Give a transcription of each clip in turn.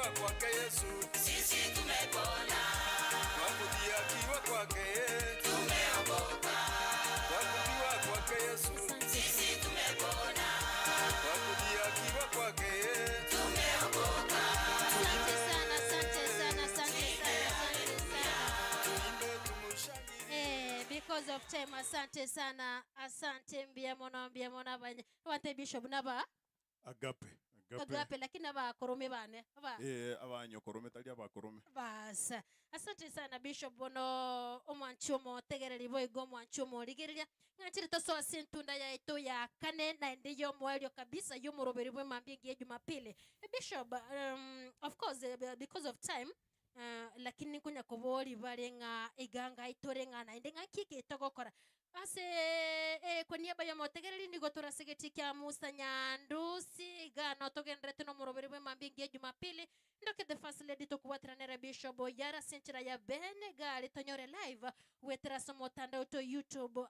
kudhihakiwa kwake Yesu. Sisi tumepona. Kwa kudhihakiwa kwake. Tumeokoka. Kwa kufiwa kwake Yesu. Sisi tumepona. Kwa kudhihakiwa kwake. Tumeokoka. Asante sana, asante sana, asante sana, asante sana. Tuimbe tumushangilie. Because of time, asante sana, asante mbuya mono, mbuya mono abanye. Abante bishop naba Agape, agape. agape lakini abakorome bane. Aba Eh, abanyokorome tari abakorome. Bas. Asante sana Bishop bono omwanchi omotegereri boigo omwanchi omorigereria ng'anchire tosoe ase entunda yaito ya kane naende y'omoerio kabisa y'omoroberi bw'emambia engiya ya Jumapili. Eh, Bishop, of course eh, because of time eh, lakini nkonya koboria bare ng'a iga ngai tore ng'a naende ng'a nki eke togokora. Ase kwa niaba y'omotegereri nigo tore ase egetii kia Musa Nyandusi, iga notogendererete nomoroberi bw'emambia engiya ya Jumapili, ndoke the first lady tokobwatera nere Bishop Oyara ase enchera ya bene iga aria tonyore live goetera ase omotandao to YouTube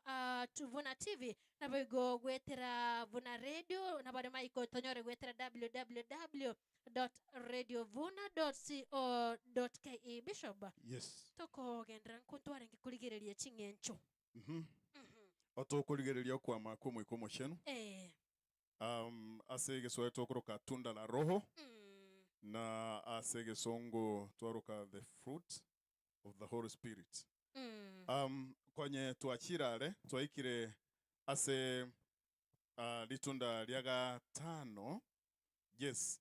Vuna TV naboigo goetera Vuna Radio nabare maiko tonyore goetera www dot radiovuna dot co dot ke. Bishop, Yes. tokogenderera nkontwarenge korigereria ching'encho. Otokorigereria okwama kw'Omoika Omochenu. Ase egeswahili tokoroka tunda la Roho, na ase egesongo twaroka the fruit of the Holy Spirit. Konye twachire are, twaikire ase ritunda ria gatano, yes.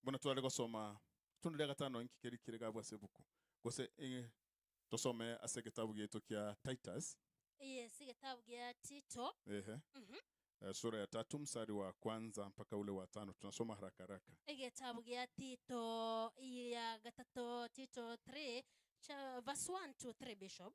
Buna tware gosoma ritunda ria gatano inki keri kere gabwo ase ebuku? Gose tosome ase egetabu giaito kia Titus. Yes, egetabu gia Tito. Ehe. Sura ya tatu mstari wa kwanza mpaka ule wa tano tunasoma haraka haraka. Egetabu gia Tito ya gatato Tito 3 cha verse 1 to 3 Bishop.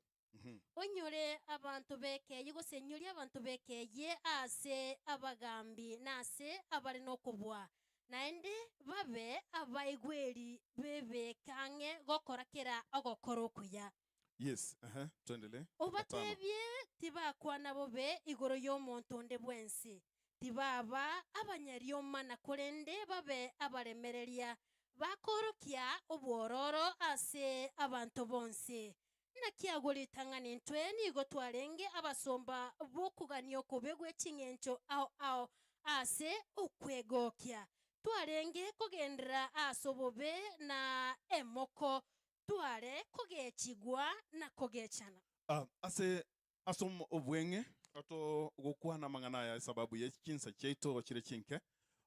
Onyore abanto b'ekeyie gose enyorie abanto b'ekeyie ase abagambi na ase abare nokobua, naende babe abaigweri bebeke ang'e gokora kera ogokora okuya. Yes, ehe, tuendelee. Gatano. Obatebie tibakwana bobe igoro y'omonto onde bwensi, tibaba abanyariomana korende babe abaremereria, bakoorokia obwororo ase abanto bonsi. Naki agwo ritang'ani intwe nigo twarenge abasomba b'okogania okobe gwe ching'encho ao ao ase okwegokia. Twarenge kogenderera ase obobe na emoko, tware kogechigwa na kogechana. Ase ase obweng'e togokwana amang'ana aya esababu ye chinsa chiaito chire chinke.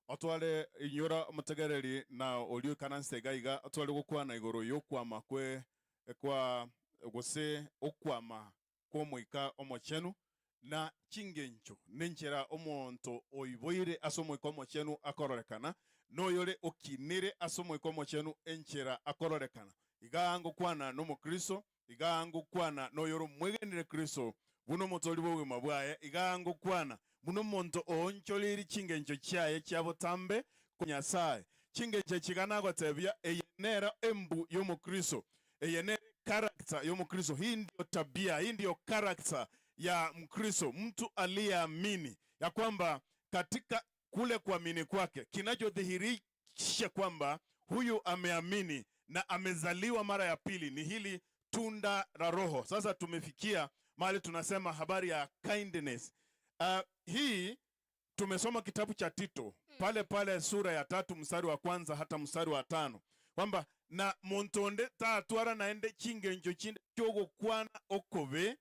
Otware inyora omotegereri na oria oikaranse iga iga otware gokwana igoro y'okwama kwe kwa gose okwama kw'Omoika Omochenu na chingencho nenchera omonto oiboire ase Omoika Omochenu akororekana, na oyore okinire ase Omoika Omochenu enchera akororekana. Iga ngokwana n'Omokristo, iga ngokwana noyore omwegenire Kristo buna omotoori bw'obogima bwaye, iga ngokwana buna omonto oonchoreiri chingencho chiaye chia botambe korwa Nyasae. Chingencho echi iga nagotebia, eye nero embu y'Omokristo, eye nere echaracter y'Omokristo, hii ndio tabia, hii ndio character ya Mkristo, mtu aliyeamini ya kwamba katika kule kuamini kwake kinachodhihirisha kwamba huyu ameamini na amezaliwa mara ya pili ni hili tunda la Roho. Sasa tumefikia mahali tunasema habari ya kindness. Hii tumesoma kitabu cha Tito pale pale sura ya 3 mstari wa kwanza hata mstari wa 5 kwamba na monto onde tatwara naende chingencho chinde chiogokwana okobe,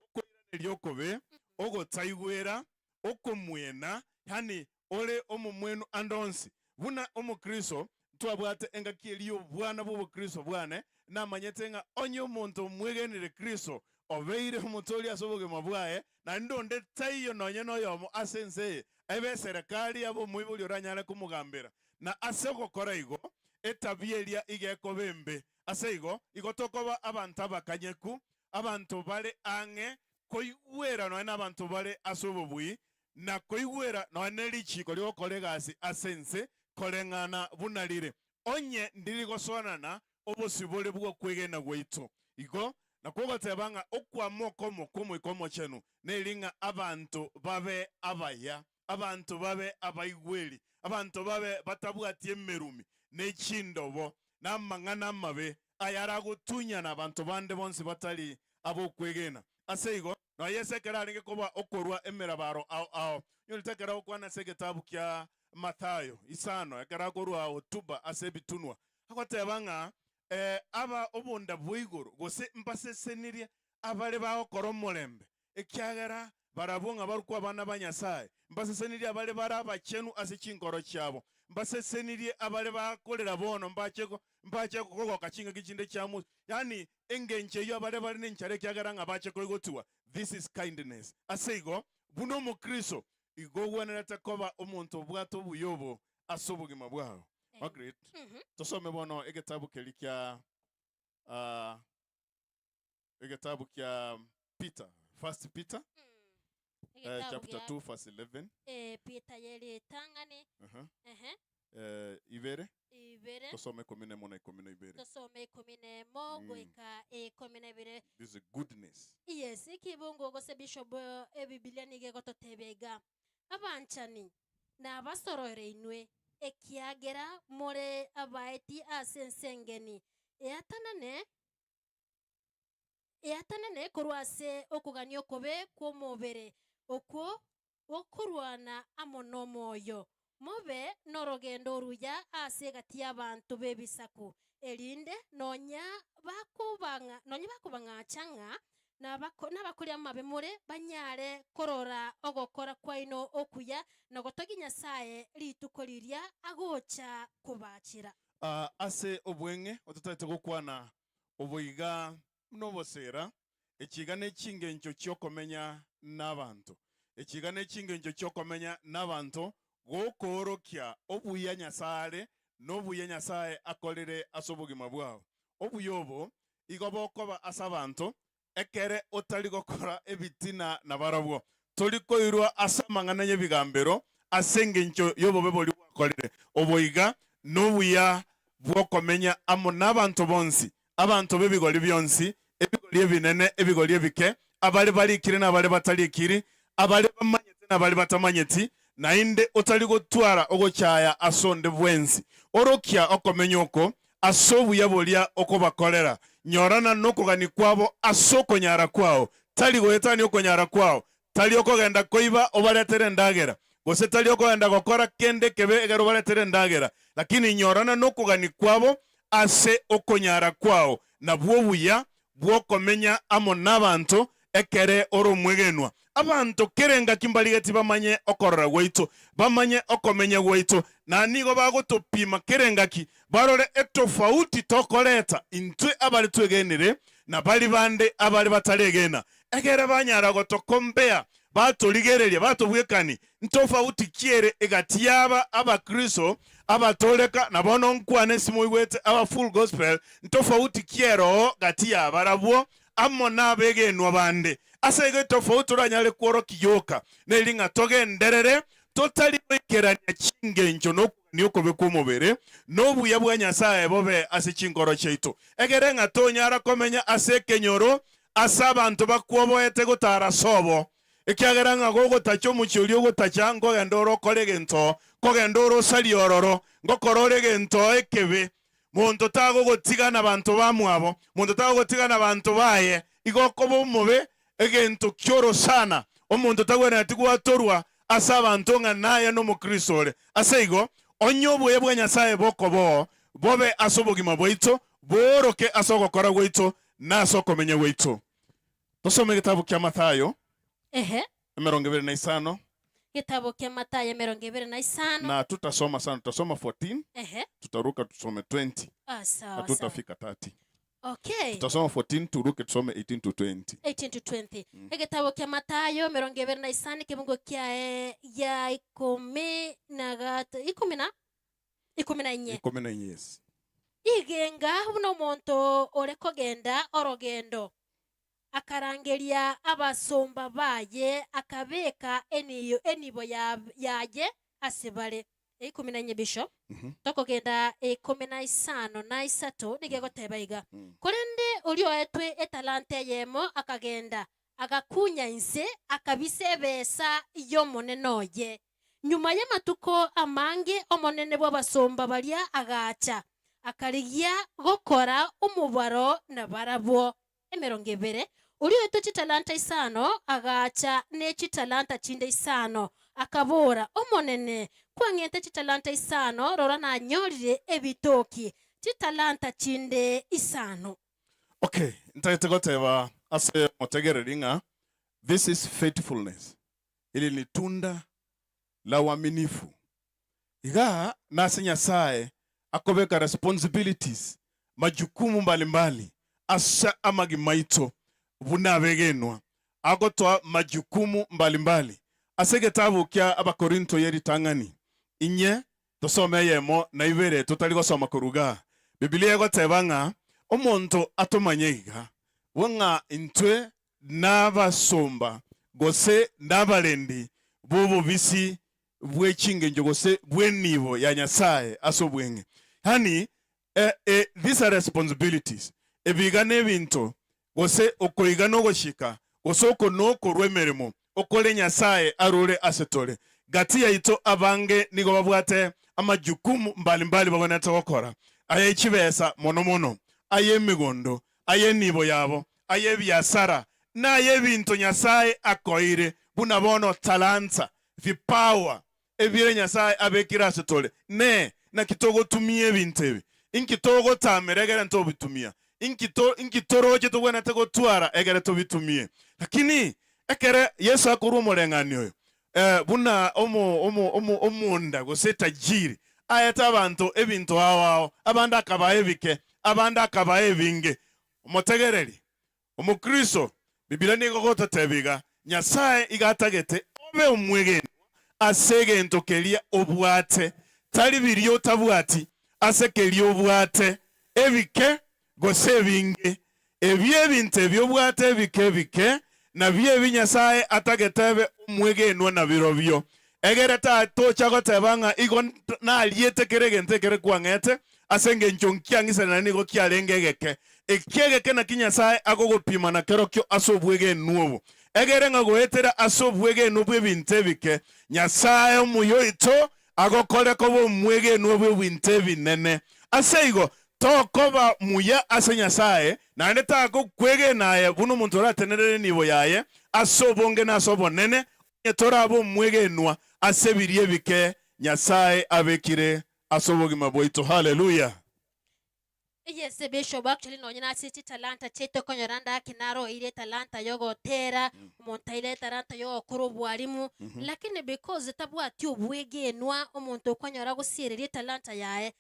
okoiraneria okobe, ogotaigwera, okomwena, yani ore omomwenu ande onsi. Buna omokristo ntwabwate engaki eria y'obwana bw'obokristo bwane, namanyete ng'a onye omonto omwegenire Kristo obeire omotoori ase obogima bwaye, naende onde taiyo nonye noyomo ase ense eye, ebe eserekari abe omoibori oranyare komogambera. Na ase ogokora igo, etabia eria iga ekoba embe. Ase igo, igo tokoba abanto abakanyeku, abanto bare ang'e koigwera nonya nabanto bare ase obobui, na koigwera nonya ne richiiko ri'ogokora egasi ase ense koreng'ana buna rire, onye ndiri gosoanana obosibore bw'okwegena gwaito. Igo nakwo ogoteba ng'a okwama okomo kw'Omoika Omochenu neri ng'a abanto babe abaya, abanto babe abaigweri. Abanto babe batabwati emerumi, ne chindobo, na amang'ana amabe, ayaragotunyana abanto bande bonsi batari ab'okwegena. Ase igo, nonya Yeso ekero arenge koba okorua emerabaro ao ao, onyorete ekero agokwana ase egetabu kia Mathayo isano, ekero akorua hotuba ase ebitunwa, agoteba ng'a aba obonda bwa igoro, gose mbasesenirie abare bagokora omorembe, ekiagera barabwo ng'a barokwe abana ba Nyasae. Mbasesenirie abare bare abachenu ase chinkoro chiabo, mbasesenirie abare bakorera bono mbache mbache kogoka chingaki chinde chia Musa, yaani engencho eyio abare bare nenchara ekiagera ng'a bache koigotigwa. This is kindness. Ase igo, buna omokristo, igo ogwenerete koba omonto obwate obuya obo ase obogima bwao. Margaret, tosome bono egetabu keria kia ah, egetabu kia Peter, First Peter, eh, Egetabu chapter gia 2 verse 11. eh, Peter ye ritang'ani Aha. ehe Eh, ibere ibere tosome ikomi na emo na ikomi na ibere. tosome ikomi na emo goika ikomi na ibere. This is goodness. Yes, ekibungo gose bishop eh, ebibilia nigo egototebia iga, Abanchani, nabasorore inwe, ekiagera more abaeti ase ense engeni, eatanane Eatanane korwa ase okogania okobe kw'omobere, okwo gokorwana amo nomoyo. Mobe norogendo oruya ase egati y'abanto b'ebisaku, erinde nonya bakobang'a nonya bakobang'acha ng'a nabako nabakori amabe more, banyare korora ogokora kwaino okuya, na gotogia Nyasae rituko riria agocha kobachera. Ase obweng'e ototagete gokwana Oboiga noboseera, echiga ne chingencho chi'okomenya nabanto. Echiga ne chingencho chi'okomenya nabanto gokoorokia obuya Nyasae are, na obuya Nyasae akorire ase obogima bwao. Obuya obo igo bokoba ase abanto ekere otari gokora ebitina nabarabwo. Tori koirwa ase amang'ana y'ebigambero ase engencho y'obobe boria gwakorire. Oboiga nobuya bw'okomenya amo nabanto bonsi, abanto b'ebigori bionsi, ebigori ebinene, ebigori ebike, abare barikire na abare batarikiri, abare bamanyete na abare batamanyeti, naende otari gotwara ogochaya ase onde bwensi. Orokia okomenya oko ase obuya boria okobakorera. Nyorana nokogania kwabo ase okonyara kwao, tari goetania okonyara kwao, tari okogenda koiba obaretere endagera, gose tari okogenda gokora kende ekebe ekero obaretere endagera, lakini nyorana nokogania kwabo ase okonyara kwao, nabwo obuya bw'okomenya amo nabanto ekere ore omwegenwa. Abanto kera engaki mbarigeti bamanye okorora gwaito, bamanye okomenya gwaito, na nigo bagotopima kera engaki barore etofauti tokoreta intwe abare twegenire na baria bande abare bataregena, egere banyara gotokombea, batorigereria, batobwekani ntofauti ki ere egati y'aba Abakristo abatoreka, na bono nkwane simoigwete aba Full Gospel, ntofauti ki eroo gati yabarabwo amo nabegenwa bande. Ase igo etofauti toranyare kworokia yoka neri ng'a togenderere totari goikerania chingencho na okogania okobe kw'omobere, na obuya bwa Nyasae bobe ase chinkoro chiaito, egere ng'a tonyara komenya ase ekenyoro ase abanto bakwoboete gotara sobo, ekiagera ng'a gogotacha omochie oria ogotacha nkogenda ore okore egento, nkogenda ore osarie ororo, ngokora ore egento ekebe. Monto tagogotiga nabanto bamwabo, monto tagogotiga nabanto baye, igo okoba omobe, egento ki'orosana. Omonto tagwenereti gwatorwa ase abanto ng'a naye nomokristo ore. Ase igo, onye obuya bwa Nyasae bokoba oo, bobe ase obogima bwaito, booroke ase ogokora gwaito na ase okomenya gwaito. Tosome egetabu kia Mathayo, Ehe. 25. Getabu kia Mathayo 25. Na tutasoma sana, tutasoma 14, Ehe. tutaruka tusome 20, Ah, sawa sawa. hatutafika 30. Okay. Tutasoma 14 turuke tusome 18 to 20. 18 to 20. Egetabu kia Mathayo 25 ekebungo kiaye gia ikomi na gat ikomi na ikomi na inye. Ikomi na inye, yes. Igenga buna omonto ore kogenda orogendo, akarangeria abasomba baye, akabeka eniyo enibo yaye ase bare. Eikomi na inye Bishop, tokogenda eikomi na isano na isato, nigo egoteba iga, Korende oria oetwe etalanta eyemo akagenda, agakunya inse, akabisa ebesa y'omonene oye. Nyuma y'amatuko amange omonene bw'abasomba baria agacha, akarigia gokora omobaro nabarabwo. 20, Oria oetwe chitalanta isano agacha ne chitalanta chinde isano, akabora, Omonene, kwang'ete chitalanta isano, rora nanyorire ebitoki chitalanta chinde isano. Okay, ntagete goteba ase omotegereri ng'a this is faithfulness, eri ni tunda la uaminifu. Iga nase Nyasae akobeka responsibilities, majukumu mbalimbali ase amagima aito buna abegenwa, agotoa majukumu mbalimbali. Ase egetabu kia Abakorinto ye ritang'ani, inye tosome eyemo na ibere totari gosoma korwa igaa. Bibilia egoteba ng'a omonto atomanye iga, bw'ng'a intwe nabasomba gose nabarendi b'obobisi bwe chingencho gose bw'enibo ya Nyasae ase obweng'e. Yaani eh, eh, these are responsibilities. Ebiga nebinto gose okoiga nogochika gose oko nokorwa emeremo okore Nyasae arure ase tore. Gati yaito abange nigo babwate amajukumu mbali mbali bagwenerete gokora, aye chibesa mono mono, aye emegondo, aye enibo yabo, aye ebiasara, na aye ebinto Nyasae akoeire, buna bono talanta, vipawa, ebire Nyasae abekire ase tore. Nee, naki togotumia ebinto ebi? Inki togotamera egere ntobitumia? Inki to, inki toroche togwenerete gotwara egere tobitumie? Lakini ekere Yeso akorwa omoreng'anio oyo, eh, buna omo, omo, omo, omonda gose etajiri, aete abanto ebinto ao ao, abande akabaa ebike, abande akabaa ebinge. Omotegereri, Omokristo, Bibilia nigo egototebia iga, Nyasae iga atagete obe omwegenwa ase egento keria obwate, tari biria otabwati, ase keria obwate, ebike gose ebinge. Ebi ebinto ebi obwate ebike ebike, nabio ebi Nyasae atagete ebe omwegenwa nabirobio. Egere tatocha goteba ng'a igo nariete kera egento ekere kwang'ete, ase engencho nkiang'isana naende nigo kiarenge egeke. Eki egeke naki Nyasae agogopima nakerokio ase obwegenwa obo. Egere ng'a goetera ase obwegenwa bw'ebinto ebike, Nyasae omuya oito agokore koba omwegenwa bw'ebinto ebinene. Ase igo, tokoba muya ase Nyasae, naende tagokwegena aye buna omonto oratenerere enibo yaye ase obonge na ase obonene, onye torabe omwegenwa ase biria ebike Nyasae abekire ase obogima bwaito. Haleluya! Yes, Bishop, actually nonye nase chitalanta chiaito okonyora ndaki naro oeire etalanta yogotera, omonto aire etalanta yogokora obwarimu, lakini because tabwati obwegenwa omonto okonyora gosiereria etalanta yaye,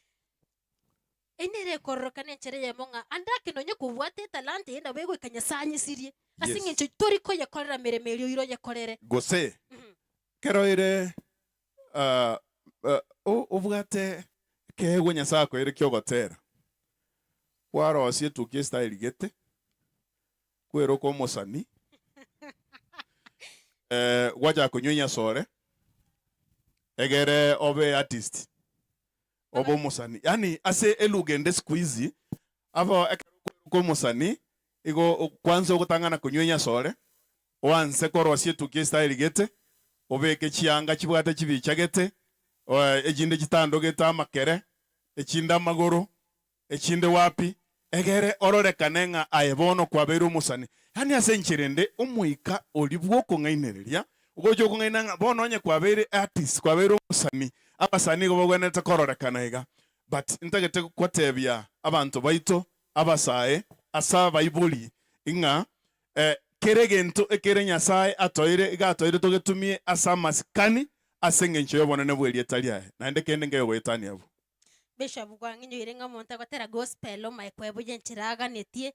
eyio nere ekororokana enchera eyemo ng'a ande ake nonye kobwate etalanta eye nabo egoika Nyasaye anyesirie, ase Yes. eng'encho tori koyekorera meremo eria oire oyekorere. Gose, kero ere ah, ah, o- obwate ekeegwa Nyasaye akoeire ki'ogotera, kwarosia etukia estyle gete, kweroka omosani, eh, gwachaka konywa enyasore, egere obe artist, obe omosani. Yaani ase elugha ende siku hizi, abo ekero okweroka omosani, igo kwanza ogotang'ana konywa enyasore, Oanse korosia etukia estyle gete, obeke chianga chibwate chibicha gete, echinde chitandogete amakere, echinde amagoro, echinde wapi, egere ororekane ng'a aye bono kwabeire omosani. Yaani ase enchera ende, omoika oria bw'okong'ainereria ogocha okong'aina ng'a bono onye kwabeire artist, kwabeire omosani, abasani nigo bagwenerete kororekana iga. But ntagete gotebia abanto baito abasae ase abaibori ng'a Kera egento ekere Nyasae atoeire iga atoeire togetumie ase amasikani ase engencho y'obonene bw'erieta riaye, naende kende nkeiyo goetania abwo. Bishop kwang'inyoire ng'a omonto agotera gospel omae kweboyia enchera aganetie,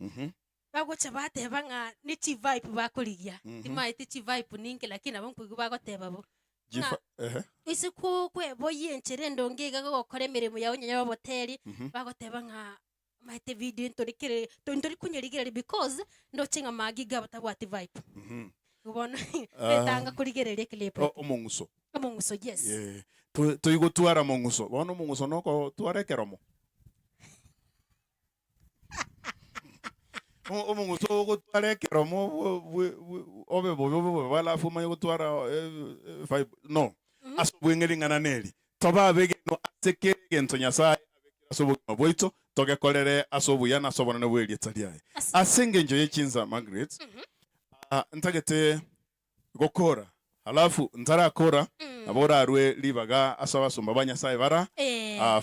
bagocha bateba ng'a ne chivibe bakorigia, timaeti chivibe ninki lakini nabo nkoigwa bagoteba bo. Ng'a Ehe. ase ko kweboyia enchera endonge iga gogokora emeremo yao onye y'oboteri, bagoteba ng'a Omanyete video ntori kere ntori konyerigereria because ndoche ng'a magiga abo tabwati vibe. Igo bono etanga korigereria eclip. Omong'uso. Omong'uso yes. Eh, toigotwara mong'uso. Bono omong'uso nokotwara ekeromo. Omong'uso ogotwara ekeromo obe bobe obe bobe alafu omanye gotwara vibe. No. Ase obweng'e ring'ana neri, Tobe abegenwa ase kera egento Nyasae abekire ase obogima bwaito, togekorere ase obuya na ase obonene bw'erieta riaye. Ase engencho ye chinsa, Margaret, ntagete gokora, halafu ntarakora, nabo orarue ribaga ase abasomba ba Nyasae bara,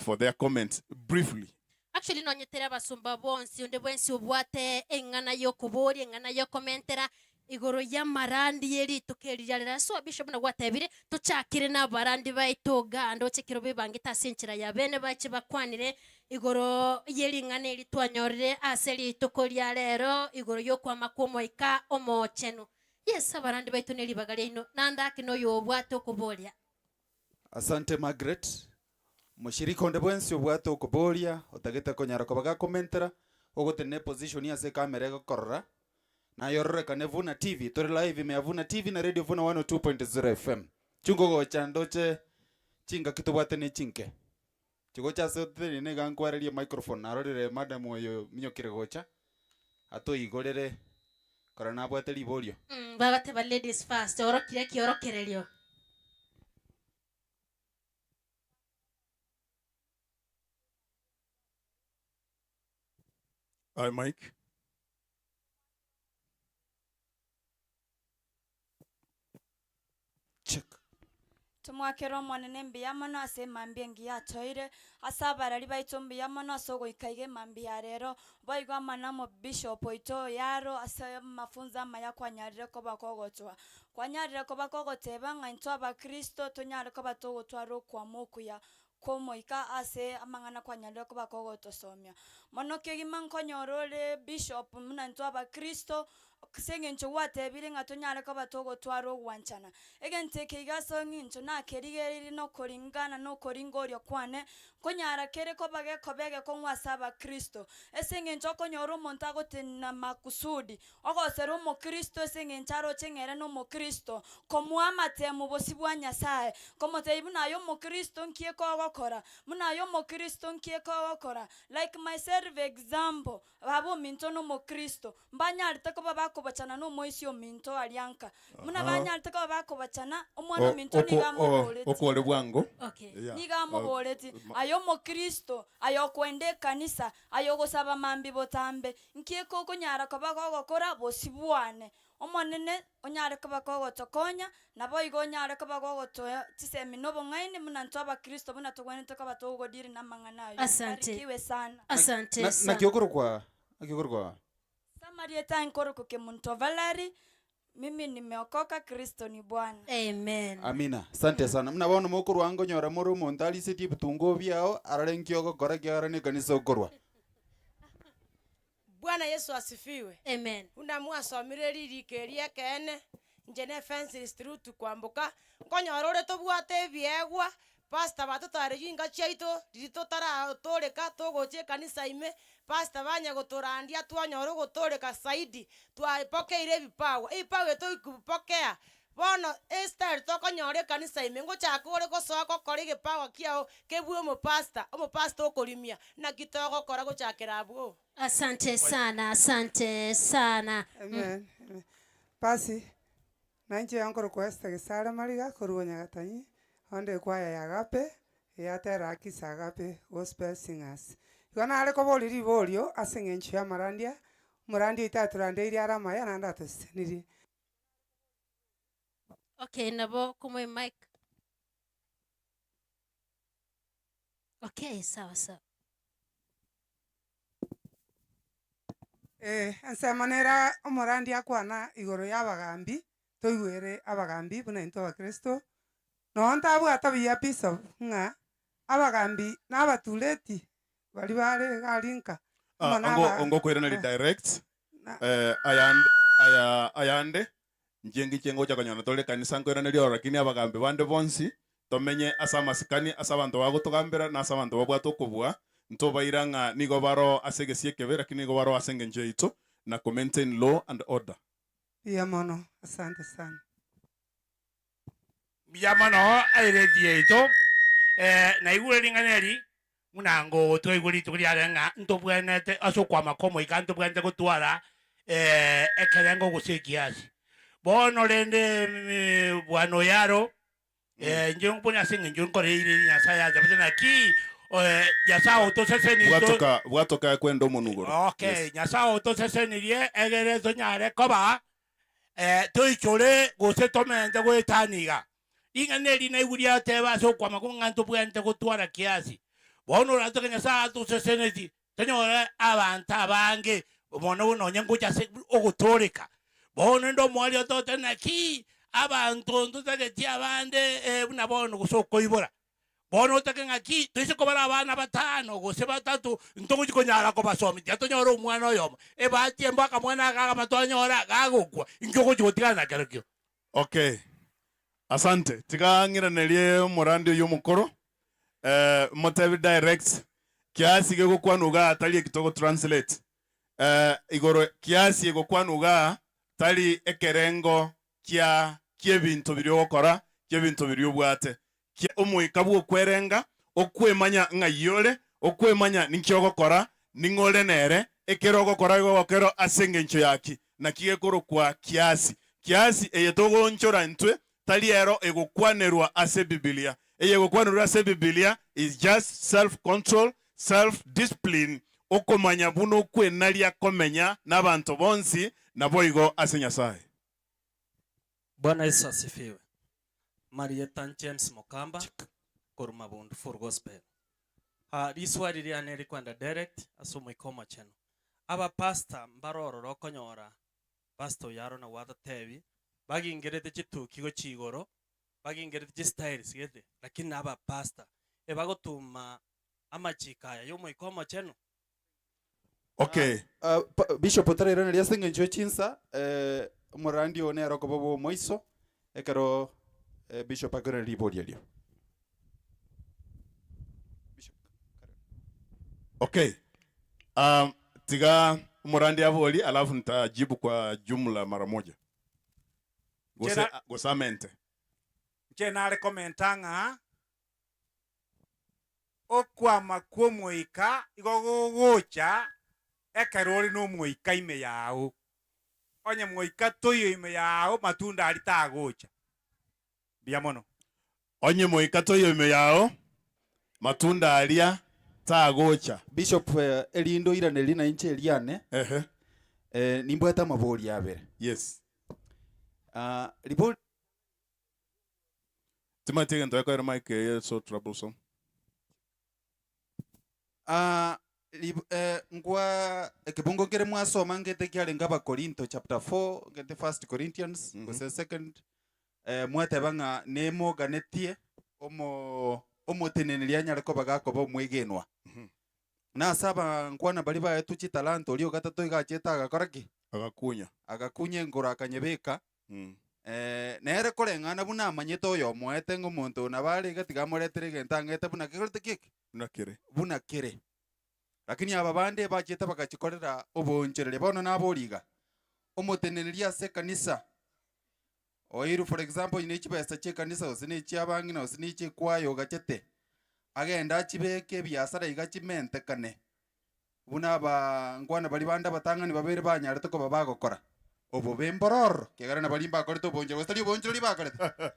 for their comments briefly. Actually nonyetere abasomba bonsi, onde bwensi obwate eng'ana y'okoboria, eng'ana y'okomentera, igoro y'amarandi ye rituko eri riarero. Ase bishop buna gwatebire, tochakire nabarandi baito igaa ndoche ekero bebangete ase enchera ya bene bache bakwanire igoro ye ring'ana eri twanyorire ase rituko ria rero igoro y'okwama kw'Omoika Omochenu. Yes, abarandi baito ne ribaga riaino, naende ake noyo obwate okoboria. Asante Margaret. Moshirika onde bwensi obwate okoboria, otagete konyara koba gakomentera, ogotenena eposition ase ecamera egokorora, naye ororekane Vuna TV, tore live ime ya Vuna TV na Radio Vuna 102.0 FM. Chunga ogocha ndoche chingaki tobwate ne chinke. Chigocha ase otenene iga nkwererie microphone narorire madam oyo ominyokire gocha, atoigorere korora nabwate riborio. Bagateba ladies first, orokire ekiorokererio. Aye Mike. Check. Tomoakere Omonene mbuya mono ase emambia engiya atoire, ase abarari baito mbuya mono ase ogoika iga emambia ya rero, boigo amo na omobishop oito Oyaro ase amafunzo amaya kwanyarire koba kogotoa. Kwanyarire koba kogoteba ng'a intwe abakristo tonyare koba togotwara okwama okuya kw'Omoika ase amang'ana kwanyarire koba kogotosomia. Mono kegima nkonyora ore bishop buna intwe abakristo, ase eng'encho gwatebire ng'a tonyare koba togotwara ogwanchana. Egento eke iga ase eng'encho nakerigereirie na okoringana na okoringoria kwane, nkonyara kere koba gekoba egekong'u ase abakristo. Ase eng'encho okonyora omonto agotenena makusudi, Ogosera omokristo ase engencho aroche ng'a ere nomokristo, komoa amatemo bosio bwa Nyasae, komotebia buna aye omokristo nki ekogokora, buna aye omokristo nki ekogokora. Like myself example, baba ominto nomokristo, mbanyarete koba bakobochana na omoisia ominto aria nka. Buna banyarete koba bakobochana, omwana ominto nigo amoboretie. Okore bwango. Okay. Yeah. Nigo amoboretie, aye omokristo, aye okoenda ekanisa, aye ogosaba mambia botambe, Nki ekokonyara koba gogokora bosio bwane? Omonene onyare koba kogotokonya, naboigo onyare koba gogotoa chisemi na obong'aini buna intwe abakristo buna togwenerete koba togodiri namang'ana ayio. Asante. Barikiwe sana. Asante Na- sana. Naki okorokwa naki okorokwa Ase amarieta aye nkorokwa Kemunto Valerie, mimi nimeokoka, Kristo ni Bwana. Amen. Amina, asante sana. Buna bono mokorwa nkonyora more omonto arisetie ebitunguo biao, arore nki ogokora ekiagera na ekanisa okorwa. Bwana Yesu asifiwe. Amen. Buna mwasomire ririko eri ekeene, inche ne Fensilis Ruth kwamboka, nkonyora ore tobwate ebiegwa, pastor batotareire chinka chiaito riria totaratoreka togocha ekanisa ime, pastor banya gotorandia twanyora ogotoreka zaidi, twapokeire ebipawa, ebipawa ebi toikobipokea, Bono estyle tokonyora ekanisa ime, ngochaka ore gosoa gokora egepawa kiao kebue omopastor, omopastor okorimia, naki togokora gochakera abwo? Asante sana, asante sana. Amen, amen. Basi, nainche iga nkorokwa Esther Gesare Mariga korwa Nyagatanyi, onde ekwaya ya Agape, eyatera Akis Agape Gospel Singers. Igo nare koboria riborio ase eng'encho ya amarandia, omorandia oito atorandeiri are amaya naende atosesenirie. Okay, nabo komoe mic. Okay, sawa sawa. Eh, ensemo nere omorandia akwana igoro y'abagambi, toigwere abagambi buna intwe abakristo, nonye ntabwate obuya bishop ng'a abagambi na abatureti baria bare iga aria nka, Ah, amo na ongo aba ongo koiraneri eh, direct na eh, ayande aya ayande inche ngiche ngocha konyora tore ekanisa nkoiraneria oro lakini abagambi bande bonsi tomenye ase amasikani ase abanto bagotogambera na ase abanto babwate okobua ntobaira ng'a nigo baroo ase egesio ekebe lakini nigo baroo ase engencho yaito na ko maintain law and order. Mbuya mono, asante sana. Mbuya mono eredio yaito. Naigure ring'ana eri buna ngotwaigwa rituko riare ng'a ntobwenerete ase okwama kw'omoika ntobwenerete gotwara ekerengo gose ekiasi. Bono rende bwana Oyaro. Eh, inche nkobuna ase eng'encho nkoreire eri Nyasaye antabete naki eh, Nyasaye otosesenirie to- Bwatoka bwatoka ekwenda omonugoro. Okay, Yes. Nyasaye otosesenirie egere tonyare koba eh, toichore gose tomente goetania iga. Ring'ana eri naigwe riateba ase okwama ko ng'a ntobwenerete gotwara kiasi. Bono oratoke Nyasaye atoseseneti tonyore abanto abange mono buna onye ngocha ase ogotooreka. Bono rende omoerio otote naki abanto ntotageti abande buna bono gose okoibora. Bono otake ng'aki toise kobara abana batano gose batato ntogochi konyara kobasomia tiga tonyore omwana oyomo. Ebahati embe akamwana aka akaba twanyora gagokwa inki ogochi gotigana nakerokio. Okay, asante. Tiga ng'iranerie omorandi oyio omokoro, eh, motebi direct kiasi gegokwanwa igaa tari eki togo translate. Eh, igoro kiasi egokwanwa igaa tari ekerengo kia ki'ebinto biria ogokora, ki'ebinto biria obwate. Kia omoika bw'okwerenga, okwemanya ng'ai ore, okwemanya ninki ogokora, ning'o ore nere, ekero ogokora igo ogokero ase engencho yaki. Naki gekorokwa kiasi. Kiasi eye togoonchora intwe tari ero egokwanerwa ase Ebibilia. Eye egokwanerwa ase Ebibilia is just self control, self discipline, okomanya buna okwenaria komenya nabanto bonsi naboigo ase Nyasae. Bwana Yesu asifiwe. Marieta James Mokamba korwa Mabundu Full Gospel. Ah, riswali riane rikwenda direct ase Omoika Omochenu. Aba pastor mbare ororo okonyora pastor oyio aro nabwo atotebi, bagingerete chituki gochia igoro, bagingerete chistyles gete, lakini naba pastor ebagotuma amachiko aya ya Omoika Omochenu. Okay. Ah, pa- Bishop otarairaneria ase eng'encho ye chinsa, eh, omorandi oo nere okoba bw'omoiso ekero eh, Bishop akoiraneria riborio erio. Bishop, karibu. Okay. Um, tiga omorandi aborie alafu nitajibu kwa jumla mara moja. Gose, Chera- gose amente. Inche nare komenta ng'a Okwama kw'Omoika igo gogocha ekero ore n'Omoika ime yao. Onye Moika toiyo ime yao, matunda aria tagocha. Mbuya mono. Onye Moika toiyo ime yao, matunda aria tagocha. Bishop, erinde oiranerie na inche eriane, Ehe. nimbwate amaborio abere. Yes. Ribori. Timanyeti egento gekoera mic eye so troublesome. Ah, rib- eh, nkwa ekebungo nkere mwasoma ngete kiarenge Abakorinto chapter 4 ngete first Corinthians gose second eh, mwateba ng'a nemoganetie omo omoteneneri anyare koba gakoba omwegenwa. Nase abankwana baria baetwe chitalanta oria ogatato iga achete agakora ki? Agakunya. Agakunya enkoro akanyebeka Eh, nere koreng'ana buna amanyete oyomoete ng'a omonto oyo nabo are iga tiga amoretere egento ang'ete buna kekorete ki eke? Buna kere. Buna kere. Lakini aba bande bachete bagachikorera oboonchoreria. Bono naboria iga, omoteneneri ase ekanisa, oirwe for example onye ne chibesa chia ekanisa gose ne chia abang'ina gose ne chia ekwaya ogachete, agende achibeke ebiasara iga chimentekane, Buna abankwana baria bande abatang'ani babere banyarete koba bagokora obobe mbororo, ekiagera nabaria mbakorete oboonchoreri, gose tari oboonchoreri bakorete.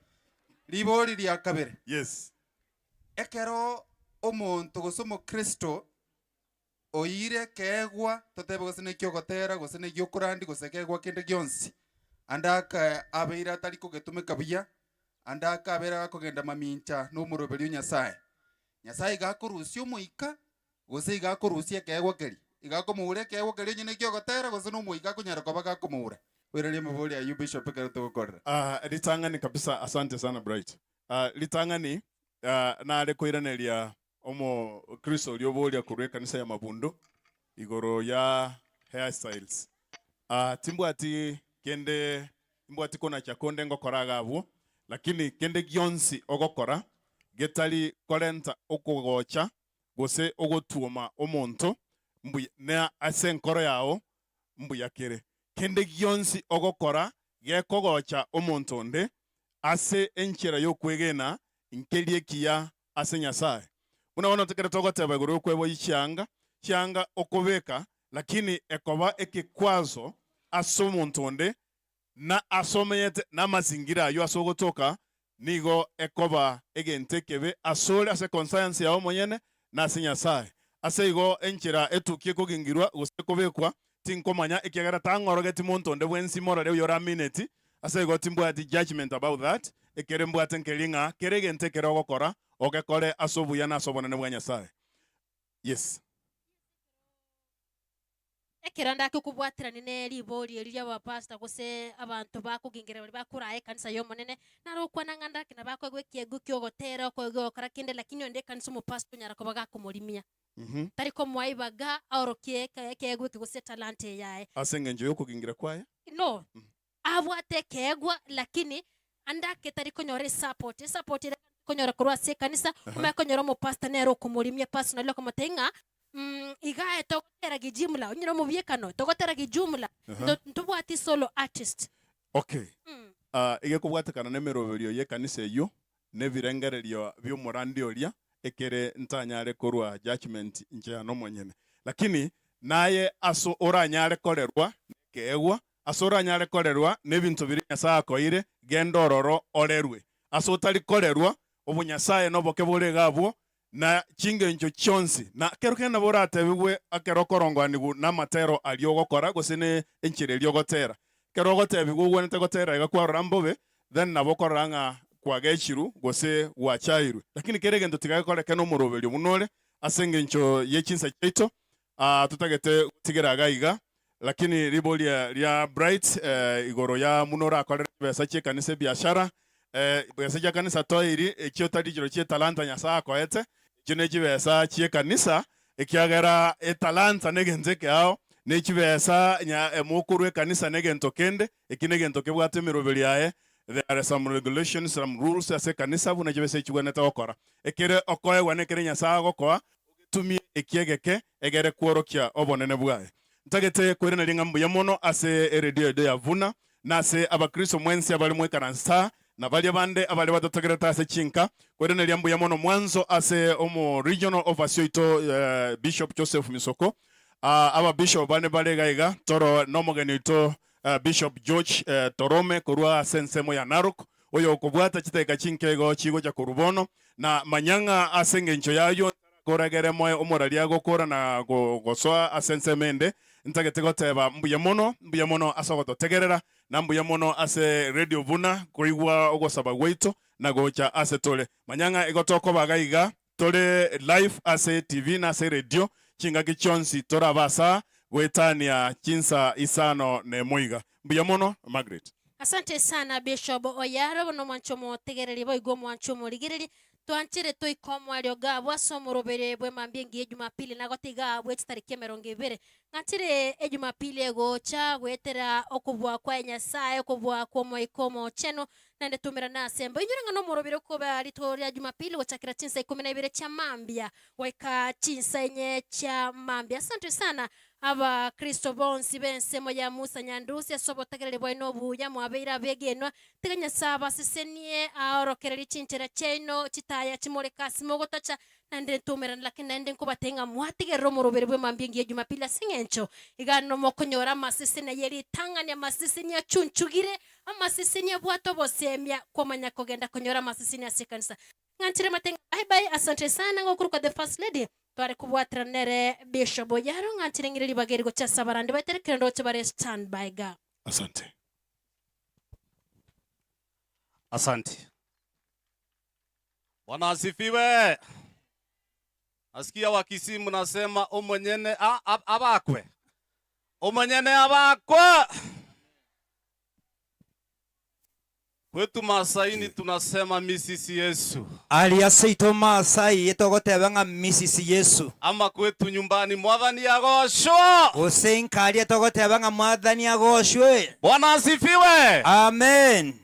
Ribori ria kabere. Yes. Ekero omonto gose omokristo oeire ekeegwa, totebe gose neki ogotera, gose neki okorandia, gose ekeegwa kende gionsi, ande aka abeire atari kogetumeka buya, ande akabeire gakogenda mamincha na omoroberi o Nyasaye. Nyasaye iga akorusia omoika Gose iga akorusia ekeegwa keria, iga akomoura ekeegwa keria onye neki'ogotera, gose nomoika akonyara koba gakomoura. Oiranerie amabori ayio Bishop ekero togokorera. Ah, ritang'ani kabisa asante sana Bright. Ah, ritang'ani ah, nare koiraneria omo Kristo oria oboria korwa ekanisa ya Mabundo igoro ya hairstyles. Ah, timbwati kende timbwati konacha konde ngokora iga abwo, lakini kende gionsi ogokora getari korenta okogocha gose ogotuoma omonto, mbuya, na ase enkoro yao mbuya kere. Kende gionsi ogokora gekogocha omonto onde ase enchera y'okwegena nkeria ekiya ase Nyasae. Buna bono ekero togoteba igoro y'okweboyia chianga, chianga okobeka, lakini ekoba ekekwazo ase omonto onde, na ase omenyete namazingira ayio ase ogotoka. nigo ekoba egento ekebe asore ase conscience yao omonyene na ase Nyasae. Ase igo enchera etukia ekogingirwa gose ekobekwa tinkomanya ekiagera tang'orogeti monto onde bwensi morore oyoramineti, ase igo timbwati judgement about that, ekere mbwate nkeri ng'a kera egento ekere ogokora ogekore ase obuya na ase obonene bwa Nyasae. Yes. Ekero ndake kobwaterania ne ribori eri ri'abapastor gose abanto bakogingera baria bakoraa ekanisa y'Omonene, naro okwana ng'a ndake nabo akoegwa ekiegwa ki'ogotera, okoegwa gokora kende lakini onde ekanisa omopastor onyara koba gakomorimia. Tari komoa ibaga aorokie eke ekeegwa eke gose etalanta eye yaye. Ase engencho y'okogingira kwaye. No, abwate ekeegwa lakini ande ake tari konyora esupport, esupport ere konyora korwa ase ekanisa, omanye konyora omopastor nere okomorimia personally okomotebia ng'a iga aye togotera kijimla, onye nomobiekano, togotera kijumla, nto ntobwati solo artist. Okay, egekobwatekana nemeroberio y'ekanisa eyio, nebirengererio bi'omorandi oria, ekere ntanyare korua judgement inche yane omonyene. Lakini naye ase oranyare korerwa nekeegwa, ase oranyare korerwa nebinto biria Nyasae akoeire, genda ororo orerwe. Ase otari korerwa, obonyasae noboke bore iga abwo, na chingencho chionsi. Na kero kende nabo oratebigwe ekero okorongoanigwa namatero aria ogokora gose ne enchera eria ogotera. Ekero ogotebigwa ogwenerete gotera iga kwarora mbobe, then nabo okorora ng'a kwagechirwe gose gwachairwe. Lakini kera egento tiga gekoreke nomoroberio buna ore, ase engencho ye chinsa chiaito, totagete gotigera iga iga, lakini riboria ria Bright igoro ya buna orakorere chibesa chi'ekanisa ebiashara, besa chia kanisa toiri, echio tari chiro chi'etalanta Nyasae akoete, echio ne chibesa chi'ekanisa, ekiagera etalanta negento ekeao, ne chibesa nya mokorwa ekanisa negento kende, eki negento kebwate emeroberi yaye, there are some regulations, some rules ase ekanisa buna chibesa echi chigwenerete gokora. Ekere okoegwa nekere Nyasae agokoa, ogetumie eki egeke egere kworokia obonene bwaye. Ntagete koiraneria ng'a mbuya mono ase eredio edo ya Vuna, na ase Abakristo mwensi abare mwekaranse aa, na baria bande abare batotegerete ase chinka, koiraneria mbuya mono mwanso ase omo regional overseer oito Bishop Joseph Misoko, Ababishop bane bare iga iga, toro nomogeni oito Bishop George Torome korwa ase ensemo ya Narok, oyokobwata chidakika chinke igo chigocha korwa bono, na manya ng'a ase engencho y'ayio ntarakoragere moe omoraria agokora na gosoa ase ensemo ende, ntagete goteba mbuya mono, mbuya mono ase ogototegerera, na mbuya mono ase Radio buna koigwa ogosaba gwaito na gocha ase tore. Manya ng'a igo tokoba iga iga Tore live ase TV na ase radio chingaki chionsi torabe asa goetania chinsa isano nemo iga. Mbuya mono Margaret. Asante sana Bishop Oyaro bono omwanchi omotegereri boigo omwanchi omorigereri twanchire toike omoerio iga abwo ase omorobere bw'emambia engiya ejumapili nagote iga abwo echitariki emerongo ebere ng'anchire ejumapili egocha goetera okobua kwaye Nyasaye okobua kw'omoika omochenu Naende tumerane ase embo. Inyore ng'a nomorobire okoba rituko ria Jumapili gochakera chinsa ikomi na ibere chia mambia goika chinsa inye chia mambia. Asante sana Abakristo bonsi b'ensemo ya Musa Nyandusi ase obotegereri bwaino obuya mwabeire abegenwa. Tiga Nyasae abasesenie aorokererie chinchera chiaino chitaya chimoreke ase mogotacha Naende ntumerane, lakini naende nkobatebia ng'a mwatigerere omoroberi bw'emambia engiya ya Jumapili ase eng'encho iga nomokonyora amaseseni aye ritang'ani, amaseseni achunchugire, amaseseni abwate obosemia, kwamanya kogenda konyora amaseseni ase ekanisa. Ng'anchire mate ng'a bye bye, asante sana ngokorokwa the first lady, tware kobwaterana nere Bishop Oyaro, ng'anchire ng'ire ribaga eri gochia ase abarandi baito ekero ndoche bare stand by igaa. Asante. Asante. Bwana asifiwe. Nasikia Wakisii mnasema omonyene a- a- abakwe, omonyene abakwe. Kwetu Masaini tunasema Mrs. Yesu, Aria seito Maasai togoteba ng'a Mrs. Yesu. ama kwetu nyumbani Mwathani agoshwo. Gose inkaria togoteba ng'a Mwathani agoshwe. Bwana asifiwe. Amen.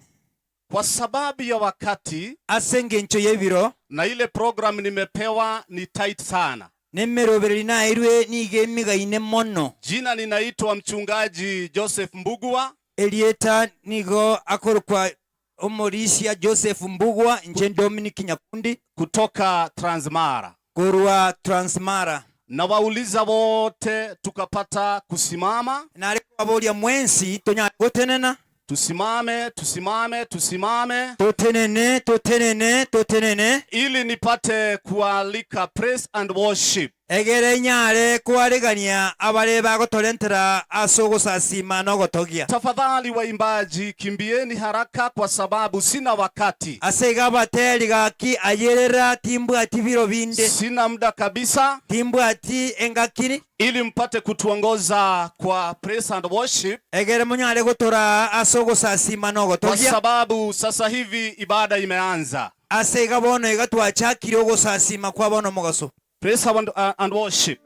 Kwa sababu ya wakati. Ase engencho y'ebiro. Na ile program nimepewa ni tight sana. Nemerobererio naeirwe nigo emigaine mono. Jina ninaitwa mchungaji Joseph Mbugua. Erieta nigo akorokwa Omorisia Joseph Mbugua, inche Dominic Nyakundi. Kutoka Transmara. Korwa Transmara. Nawauliza wote tukapata kusimama. Nare kobaboria mwensi tonyare gotenena. Tusimame, tusimame, tusimame. Totenene, totenene, totenene. Ili nipate kualika praise and worship. Egere inyare koaregania abare bagotorentera ase ogosasiima na ogotogia. Tafadhali waimbaji, kimbieni haraka kwa sababu sina wakati. Ase igo abateri gaki ayerera timbwati biro binde. Sina muda kabisa. Timbwati engaki. Ili mpate kutuongoza kwa praise and worship. Egere monyare gotoraa ase ogosasiima na Kwa ogotogia. sababu sasa hivi ibada imeanza. Ase iga bono iga twachakire ogosasiima kwa bono omogaso. Praise and worship.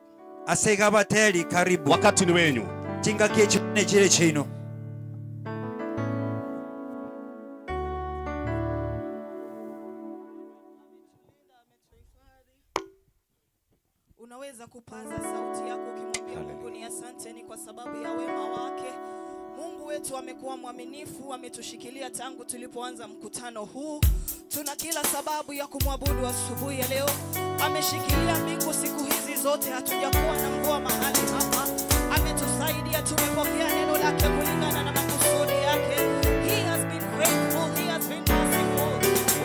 Ase iga abateri karibu. Wakati ni wenyu. Chingaki echio nechire chiaino. Unaweza kupaza sauti yako ukimwambia Mungu ni asante, ni kwa sababu ya wema wake. Mungu wetu amekuwa mwaminifu, ametushikilia tangu tulipoanza mkutano huu. Tuna kila sababu ya kumwabudu asubuhi ya leo. Ameshikilia mbingu siku hizi zote, hatujakuwa na mvua mahali hapa. Ametusaidia, tumepokea neno lake kulingana na makusudi yake. He has been faithful, he has been merciful.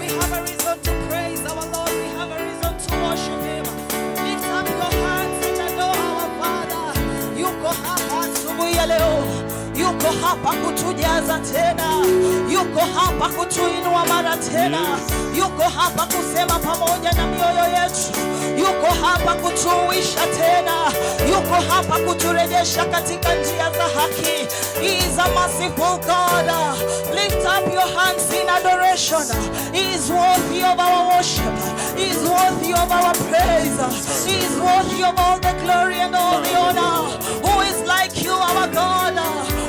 We have a reason to praise our Lord, we have a reason to worship him. Lift up your hands and adore our Father. Yuko hapa asubuhi ya leo, yuko hapa kutujaza tena, yuko hapa kutuinua mara tena, yuko hapa kusema pamoja na mioyo yetu, yuko hapa kutuisha tena, yuko hapa kuturejesha katika njia za haki. He is a merciful God. Lift up your hands in adoration. He is worthy of our worship. He is worthy of our praise. He is worthy of all the glory and all the honor. Who is like you, our God?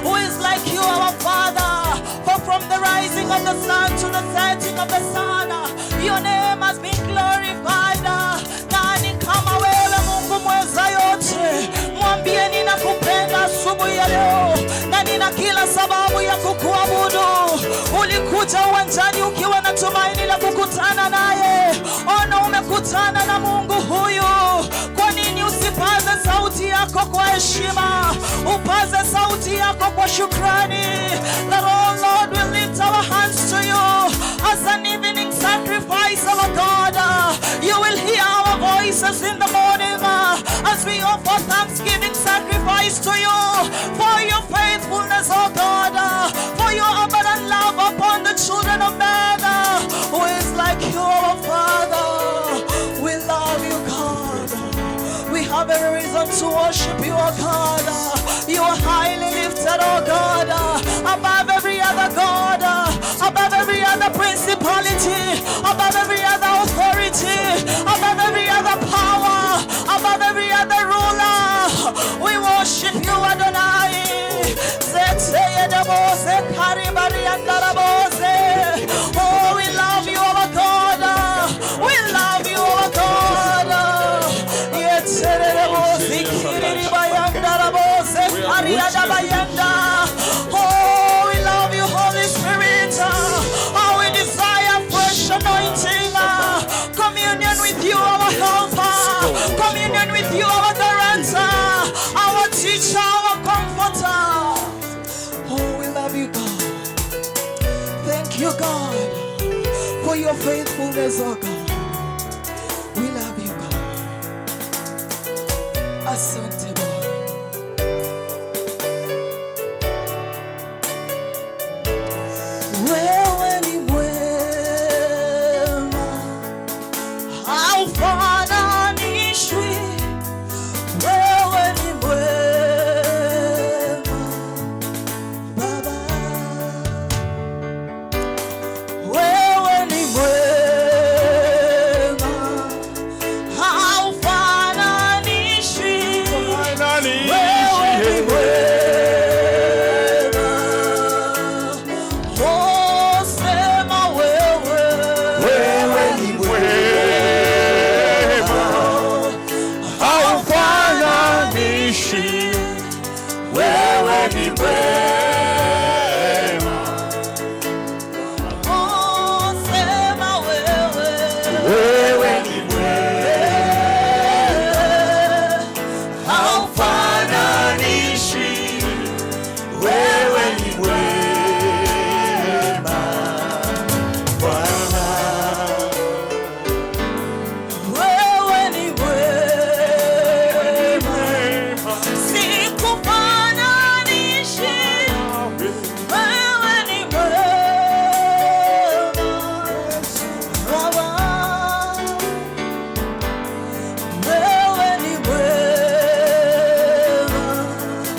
Who is like you, our Father? For from the rising of the sun to the setting of the sun, your name has been glorified. Nani kama wewe Mungu mweza yote? Mwambie ninakupenda asubuhi ya leo na nina kila sababu ya kukuabudu. Ulikuja uwanjani ukiwa na tumaini la kukutana naye, ona umekutana na Mungu huyu. Kwa nini usipaze sauti yako kwa heshima, upaze sauti yako kwa shukrani? That oh Lord, we lift our hands to you as an evening sacrifice, our God. You will hear our voices in the morning as we offer thanksgiving sacrifice to you for your faithfulness, oh God, for your abundant love upon the children of men. Who is like you, our Father? We love you, God. We have every reason to worship you, O God. You are highly lifted, O God, above every other God, above every other principality, above every other authority, above every other power, above every other ruler. We worship you, Adonai. Zeteyedebose, karibariandarabose. Oh, we love you, our God. We love you, our God. Yetererebosi, kiriribayandarabose, kariadabayanda. Oh, we love you, Holy Spirit. Oh, we desire fresh anointing. Communion with you, our helper. Communion with you, our director, our teacher, our comforter. Oh, we love you, God. Thank you, God, for your faithfulness, oh God. We love you, God. Asante.